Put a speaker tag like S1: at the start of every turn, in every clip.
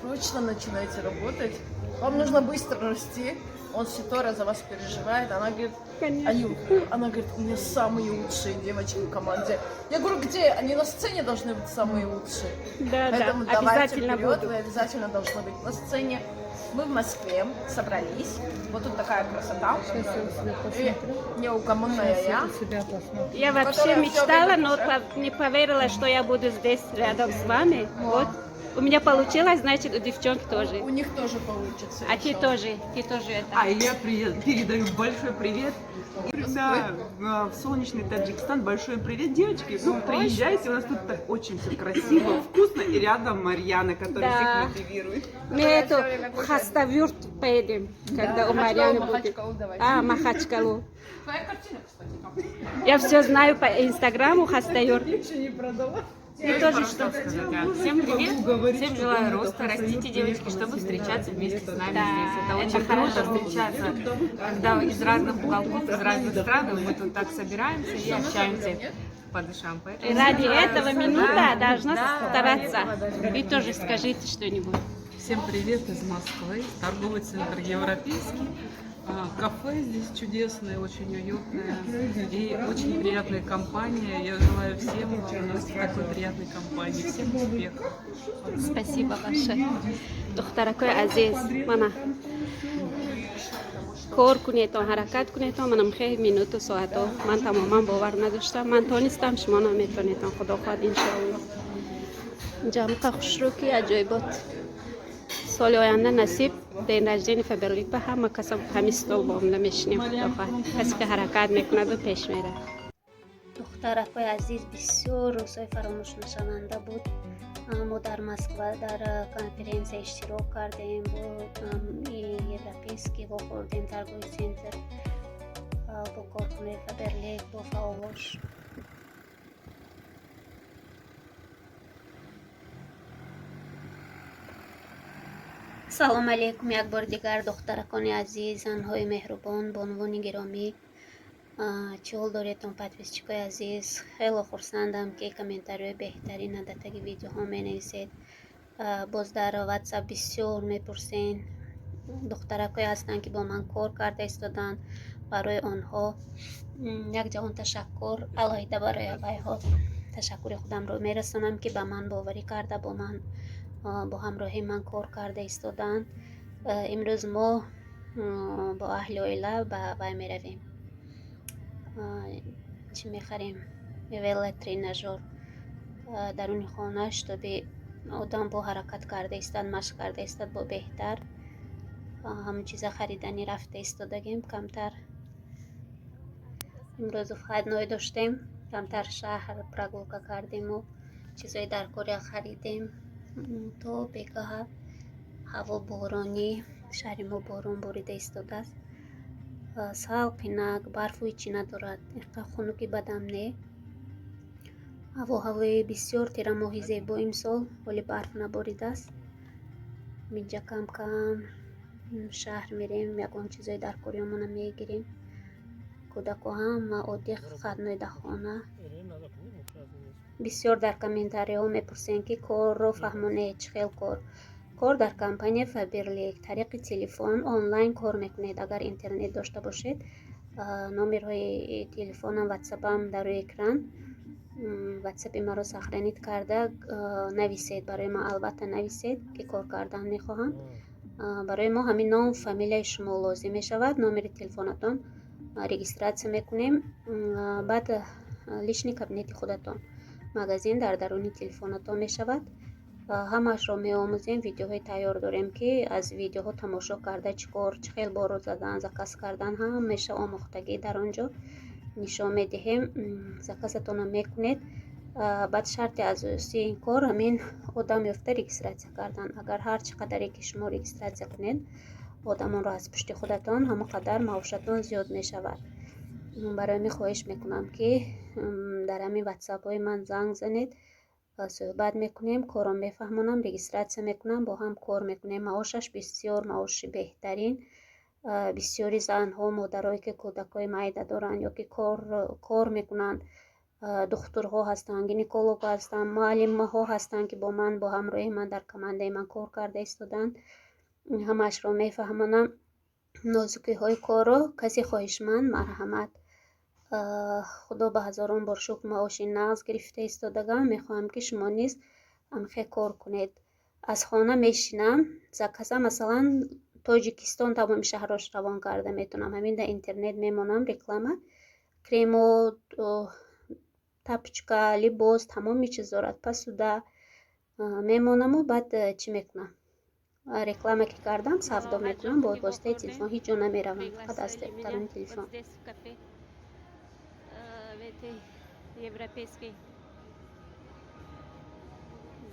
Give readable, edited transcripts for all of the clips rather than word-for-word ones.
S1: Срочно начинайте работать. Вам нужно быстро расти. Он Ситора за вас переживает. Она говорит,
S2: Конечно.
S1: Она говорит, у меня самые лучшие девочки в команде. Я говорю, где? Они на сцене должны быть самые лучшие.
S2: Да,
S1: Поэтому
S2: да,
S1: давайте
S2: обязательно
S1: вперед,
S2: буду.
S1: вы обязательно должны быть на сцене. Мы в Москве собрались. Вот тут такая красота.
S3: Сейчас я у себя
S1: И
S3: посмотрю.
S1: неугомонная
S3: Сейчас я
S1: я.
S3: у себя посмотрю.
S2: Я вообще
S1: Которая всё
S2: мечтала,
S1: время
S2: но не поверила, что я буду здесь рядом с вами. Вот. У меня получилось, значит, у девчонок тоже.
S1: У них тоже получится.
S2: А ты
S1: иншаллах.
S2: тоже, ты тоже это.
S4: А я передаю большой привет. Да, в солнечный Таджикистан большой привет, девочки. Ну, приезжайте, у нас тут так очень все красиво, вкусно. И рядом Марьяна, которая
S2: Да.
S4: всех мотивирует.
S2: Мы это в Хасавюрт поедем, когда у Марьяны будет.
S1: Махачкалу давайте.
S2: А, Махачкалу.
S1: Твоя картина, кстати, там.
S2: Я все знаю по Инстаграму Хасавюрт.
S4: Еще не продала.
S2: Ты тоже что?
S5: Всем привет!
S4: Говорить,
S5: Всем
S4: что
S5: желаю
S4: комната
S5: роста.
S4: Хасавюрт
S5: Растите, девочки,
S4: приехала
S5: чтобы
S4: на семинар.
S5: встречаться вместе с нами
S2: Да,
S5: здесь. Это
S2: это
S5: очень круто
S2: хорошо.
S5: встречаться, когда из разных уголков, из разных стран, и мы тут так собираемся и общаемся по душам. Поэтому
S2: И ради
S5: всем желаю
S2: этого
S5: роста.
S2: минута
S5: Да,
S2: должна
S5: да,
S2: стараться.
S5: ради этого даже.
S2: Вы тоже скажите что-нибудь.
S6: Всем привет из Москвы, торговый центр Европейский. Кафе здесь чудесное, очень уютное и очень приятная компания. Я желаю всем у нас такой приятной компании. Всем успехов.
S2: Спасибо большое. Духтаракои азиз, мана кор кунетон, ҳаракат кунетон. Манам хеле минуту соато ман тамоман бовар надоштам. Ман тонистам, шумо наметонетон. Худо хоҳад, иншоалло. Ҷамқа хушрӯ, ки аҷоибот. Соли оянда насиб, день рождения Фаберлик ба ҳама каса ҳамин стол бо омда мешинем. Худо хоҳад, касе ки ҳаракат мекунаду пеш мерад.
S7: Духтаракҳои азиз, бисёр рӯзҳои фаромӯшнашаванда буд. Мо дар Москва дар конференсия иштирок кардем, бо Европейский вохӯрдем, торговый центр, бо корхонаи Фаберлик, бо фаъолош. Салом алейкум як бори дигар, духтаракони азиз, занҳои меҳрубон, бонувони гиромӣ. Чӣ ҳол доредтон, подписчикои азиз? Хело хурсандам, ки комментариҳои беҳтарина дар таги видеоҳо менависед. Боз дар Ватсап бисёр мепурсен. Духтаракое ҳастанд, ки бо ман кор карда истоданд. Барои онҳо як ҷаҳон ташаккур. Алоҳида барои вайҳо ташаккури худамро мерасонам, ки ба ман боварӣ карда, бо ман, бо ҳамроҳии ман кор карда истоданд. Имрӯз мо бо аҳли оила ба вай меравем. Чӣ мехарем? Велотренажёр даруни хона, чтобы одам бо ҳаракат карда истад, машқ карда истад, бо беҳтар. Ҳамон чиза хариданӣ рафта истодагем. Камтар имрӯз выходной доштем, камтар шаҳр прогулка кардему, чизои даркория харидем. То бегаҳа ҳаво боронӣ, шаҳри мо борон борида истодааст. Салқинак, барфу ҳичи надорад, иқа хунуки бадам не. Ҳаво ҳавои бисёр тирамоҳи зебо имсол, ҳоли барф наборидааст. Инҷа кам кам шаҳр мерем, ягон чизои даркориёмона мегирем. Кӯдако ҳама оддӣ выходной дар хона. Бисёр дар комментариҳо мепурсем, ки корро фаҳмонед, чӣ хел кор. Кор дар компания Фаберлик тариқи телефон онлайн кор мекунед. Агар интернет дошта бошед, номерҳои телефонам, Ватсапам дар рӯи экран. Ватсапи маро сохранить карда нависед, барои ман албатта нависед, ки кор кардан мехоҳам. Барои мо ҳамин ном, фамилияи шумо лозим мешавад, номери телефонатон, регистрация мекунем. Баъд личный кабинети худатон, магазин дар даруни телефонатон мешавад. Ҳамаашро меомӯзем, видеоҳои тайёр дорем, ки аз видеоҳо тамошо карда, чӣ кор, чӣ хел боро задан, заказ кардан, ҳамеша омӯхтагӣ дар он ҷо нишон медиҳем. Заказатонро мекунед. Баъд шарти асосии ин кор ҳамин одам ёфта регистрация кардан. Агар ҳар чӣ қадаре ки шумо регистрация кунед одамонро аз пушти худатон, ҳамон қадар маошатон зиёд мешавад. Барои ҳамин хоҳиш мекунам, ки дар ҳамин Ватсапҳои ман занг занед, суҳбат мекунем, корро мефаҳмонам, регистрация мекунам, бо ҳам кор мекунем. Маошаш бисёр маоши беҳтарин. Бисёри занҳо, модарое ки кӯдакҳои майда доранд ё ки кор мекунанд. Духтурҳо ҳастанд, гинекологҳо ҳастанд, муаллимаҳо ҳастанд, ки бо ман, бо ҳамроҳи ман дар командаи ман кор карда истоданд. Ҳамаашро мефаҳмонам, нозукиҳои корро. Касе хоҳишманд, марҳамат. Худо ба ҳазорон бор шукр, маоши нағз гирифта истодагам. Мехоҳам, ки шумо низ ҳамхе кор кунед. Аз хона мешинам, заказа, масалан, Тоҷикистон тамоми шаҳрош равон карда метавонам. Ҳамин дар интернет мемонам реклама. Кремо, тапочка, либос, тамоми чиз дорад, посуда мемонаму баъд чӣ мекунам? Реклама ки кардам, савдо мекунам бо воситаи телефон, ҳеҷ ҷо намеравам, фақат аз тарафи телефон.
S2: Здесь в кафе, в этой европейской.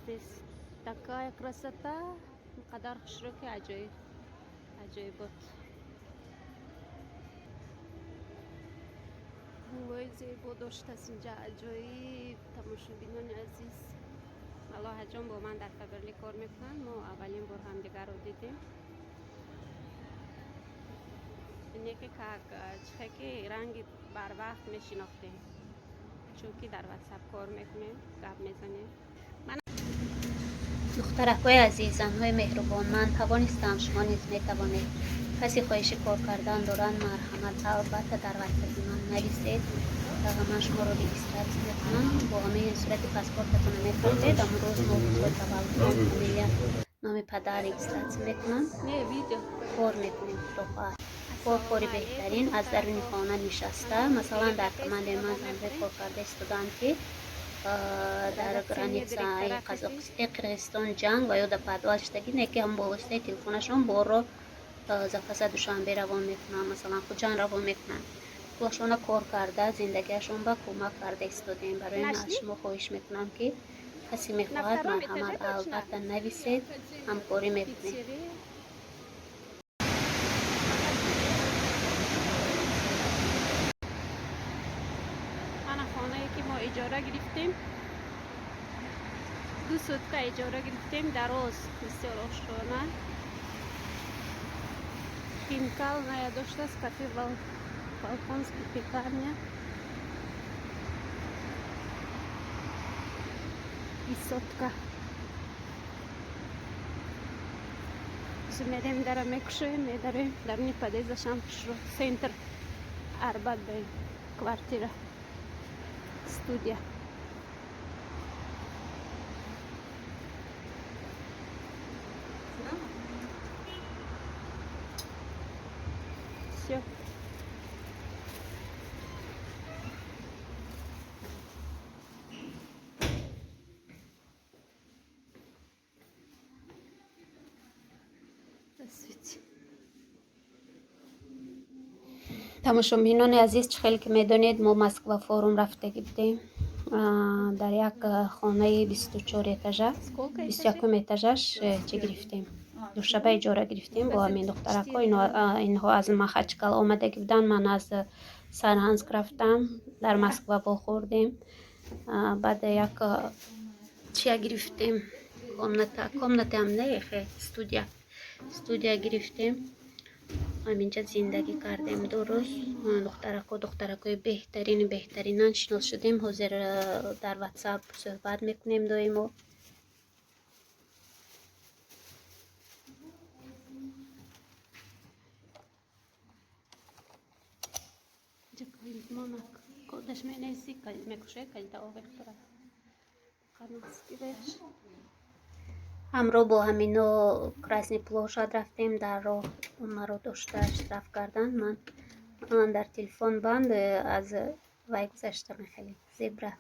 S2: Здесь такая красота, қадар хушрӯ, ки аҷоиб, аҷоибот. Гулҳои зебо доштааст инҷа, аҷоиб. Тамошобинони азиз, Малоҳаҷон бо ман дар Фаберлик кор мекунанд. Мо аввалин бор ҳамдигарро дидем. Неки как чихе ки ранги барвақт мешинохтем, чунки дар Ватсап кор мекунем, гап мезанем.
S7: Духтаракҳои азиз, занҳои меҳрубон, ман тавонистам, шумо низ метавонед. Касе хоҳиши кор кардан доранд, марҳамат, албатта дар ватсапи ман нависед. Ман шуморо регистрация мекунам. Бо ҳамин сурати паспортатона мепартед, ҳамон рӯз, моҳу соли таваллуд, фамилия, номи падар регистрация мекунам.
S2: Не видео.
S7: Кор мекунем, худо хоҳад. Кор кори беҳтарин, аз даруни хона нишаста. Масалан, дар командаи ман занҳое кор карда истоданд, ки дар границаи Қирғизистон ҷанг ва ё дар подвал шидагӣ, не ки ҳам бо воситаи телефонашон борро заказа Душанбе равон мекунанд, масалан, Хуҷанд равон мекунанд. Пулашона кор карда, зиндагиашон ба кӯмак карда истодем. Барои ин аз шумо хоҳиш мекунам, ки касе мехоҳад, марҳамат, албатта нависед, ҳамкорӣ мекунем.
S2: Пиццерия. Ана хонае, ки мо иҷора гирифтем, 2 сутка иҷора гирифтем. Дароз, бисёр ошхона, хинкальная доштааст, кафе Волконский, пекарня, высотка. Мерем, дара мекушоем, медарем даруни подъездашам хушро. Центр Арбат ба квартира, студия. Всё. Здравствуйте.
S7: Тамошобинони азиз, чӣ хеле ки медонед, мо Москва форум рафтагӣ будем. Дар як хонаи 24 этажа,
S2: Сколько
S7: бисту
S2: этажей?
S7: якум этажаш чӣ гирифтем, душаба иҷора гирифтем бо ҳамин духтаракҳо. Инҳо аз Махачкала омадагӣ буданд, ман аз Саранск рафтам, дар Москва вохӯрдем. Баъд як чия гирифтем, комната, комнатаам не, хе, студия гирифтем. Ҳаминҷа зиндагӣ кардем 2 рӯз. Духтарако, духтаракои беҳтарини беҳтаринан шинос шудем. Ҳозир дар Ватсап суҳбат мекунем доимо.
S2: Инҷа калидмонак, кодаш менависӣ, калид мекушои, калида овехт дорад. Қанасгиреш.
S7: Ҳамроҳ бо ҳамино Красный площадь рафтем. Дар роҳ маро дошта штраф карданд. Ман дар телефон банд аз вай гузаштам, хеле зебра,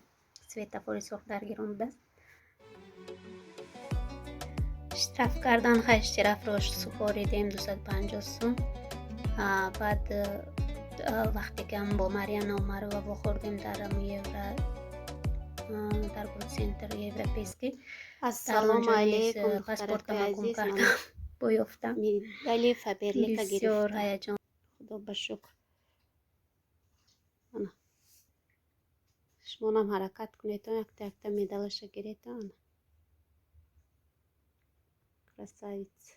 S7: светофори сурх даргирон будааст, штраф кардан. Хай, штрафро супоридем, 250 сум. Баъд вақте ки ҳам бо Марьяна Умарова вохӯрдем дар евро торговый центр Европейский, дар он
S2: Ассалому
S7: ҷо низ
S2: алейкум,
S7: паспортама
S2: духтаракои
S7: гум
S2: азиз.
S7: кардам,
S2: Ман
S7: боёфтам.
S2: Медали Фаберлика
S7: Бисёр
S2: гирифтам.
S7: ҳаяҷон.
S2: Худо ба шукр. Ана. Шумонам ҳаракат кунед, якта якта медалаша гиред. Ана. Красавица.